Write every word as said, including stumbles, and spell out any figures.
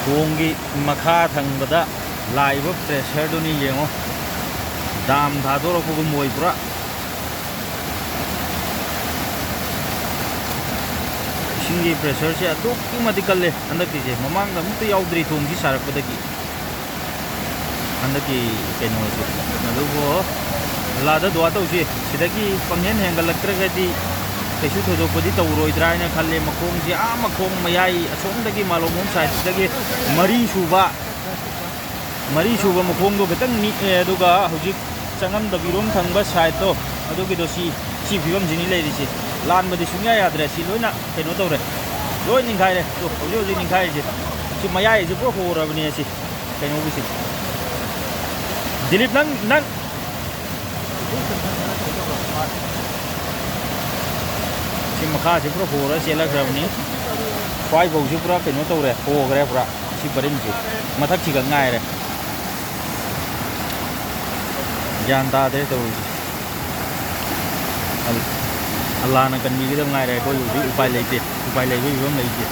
ꯊꯣꯡꯒꯤ ꯃꯈꯥ ꯊꯪꯕꯗ ꯂꯥꯛꯏꯕ pressureꯗꯨꯅꯤ ꯌꯦꯡꯉꯣ꯫ Dam ꯊꯥꯗꯣꯔꯛꯄꯒꯨꯝ ꯑꯣꯏ ꯄꯨꯔꯥ꯫ ꯏꯁꯤꯡꯒꯤ pressureꯁꯦ ꯑꯗꯨꯛꯀꯤ ꯃꯇꯤꯛ ꯀꯜꯂꯦ ꯍꯟꯗꯛꯀꯤꯁꯦ, ꯃꯃꯥꯡꯗ ꯑꯃꯨꯛꯇ ꯌꯥꯎꯗ꯭ꯔꯤ ꯊꯣꯡꯁꯤ ꯁꯥꯔꯛꯄꯗꯒꯤ꯫ ꯍꯟꯗꯛꯀꯤ ꯀꯩꯅꯣꯁꯦ꯫ ꯑꯗꯨꯕꯨ ꯑꯜꯂꯥꯗ ꯗꯨꯋꯥ ꯇꯧꯁꯤ, ꯁꯤꯗꯒꯤ ꯄꯪꯍꯦꯟ ꯍꯦꯟꯒꯠꯂꯛꯇ꯭ꯔꯒꯗꯤ ꯀꯩꯁꯨ ꯊꯣꯏꯗꯣꯛꯄꯗꯤ ꯇꯧꯔꯣꯏꯗ꯭ꯔꯥ ꯍꯥꯏꯅ ꯈꯜꯂꯦ꯫ ꯃꯈꯣꯡꯁꯦ ꯑꯥ ꯃꯈꯣꯡ ꯃꯌꯥꯏ ꯑꯁꯣꯝꯗꯒꯤ ꯃꯥꯂꯣꯝꯂꯣꯝ sideꯇꯒꯤ ꯃꯔꯤ ꯁꯨꯕ, ꯃꯔꯤ ꯁꯨꯕ ꯃꯈꯣꯡꯗꯣ ꯈꯤꯇꯪ ꯅꯤꯛꯑꯦ, ꯑꯗꯨꯒ ꯍꯧꯖꯤꯛ ꯆꯪꯉꯝꯗꯕꯤꯔꯣꯝ ꯊꯪꯕ sideꯇꯣ ꯑꯗꯨꯒꯤꯗꯣ ꯁꯤ, ꯁꯤ ꯐꯤꯕꯝꯁꯤꯅꯤ ꯂꯩꯔꯤꯁꯦ꯫ ꯂꯥꯟꯕꯗꯤ ꯁꯨꯡꯌꯥ ꯌꯥꯗ꯭ꯔꯦ, ꯁꯤ ꯂꯣꯏꯅ ꯀꯩꯅꯣ ꯇꯧꯔꯦ, ꯂꯣꯏ ꯅꯤꯡꯈꯥꯏꯔꯦ꯫ ꯇꯨ, ꯍꯧꯖꯤꯛ ꯍꯧꯖꯤꯛ ꯅꯤꯡꯈꯥꯏꯔꯤꯁꯦ ꯁꯤ ꯃꯌꯥꯏꯁꯦ ꯄꯨꯔꯥ ꯍꯣꯔꯕꯅꯦ ꯁꯤ꯫ ꯀꯩꯅꯣꯒꯤꯁꯦ꯫ ꯗꯤꯂꯤꯞ, ꯅꯪ, ꯅꯪ꯫ ꯁꯤ ꯃꯈꯥꯁꯦ ꯄꯨꯔꯥ ꯍꯣꯔ ꯆꯦꯜꯂꯛꯈ꯭ꯔꯕꯅꯤ꯫ ꯁ꯭ꯋꯥꯏꯐꯥꯎꯁꯦ ꯄꯨꯔꯥ ꯀꯩꯅꯣ ꯇꯧꯔꯦ, ꯍꯣꯈ꯭ꯔꯦ ꯄꯨꯔꯥ꯫ ꯁꯤ ꯄꯔꯤꯡꯁꯦ ꯃꯊꯛꯁꯤꯈꯛ ꯉꯥꯏꯔꯦ꯫ ꯒ꯭ꯌꯥꯟ ꯇꯥꯗ꯭ꯔꯦ ꯇꯧꯔꯤꯁꯦ꯫ ꯑꯜ-, ꯑꯜꯂꯥꯅ ꯀꯟꯕꯤꯒꯗꯕ ꯉꯥꯏꯔꯦ꯫ ꯑꯩꯈꯣꯏ ꯍꯧꯖꯤꯛ ꯎꯄꯥꯏ ꯂꯩꯇꯦ, ꯎꯄꯥꯏ ꯂꯩꯕꯒꯤ ꯐꯤꯕꯝ ꯂꯩꯇꯦ꯫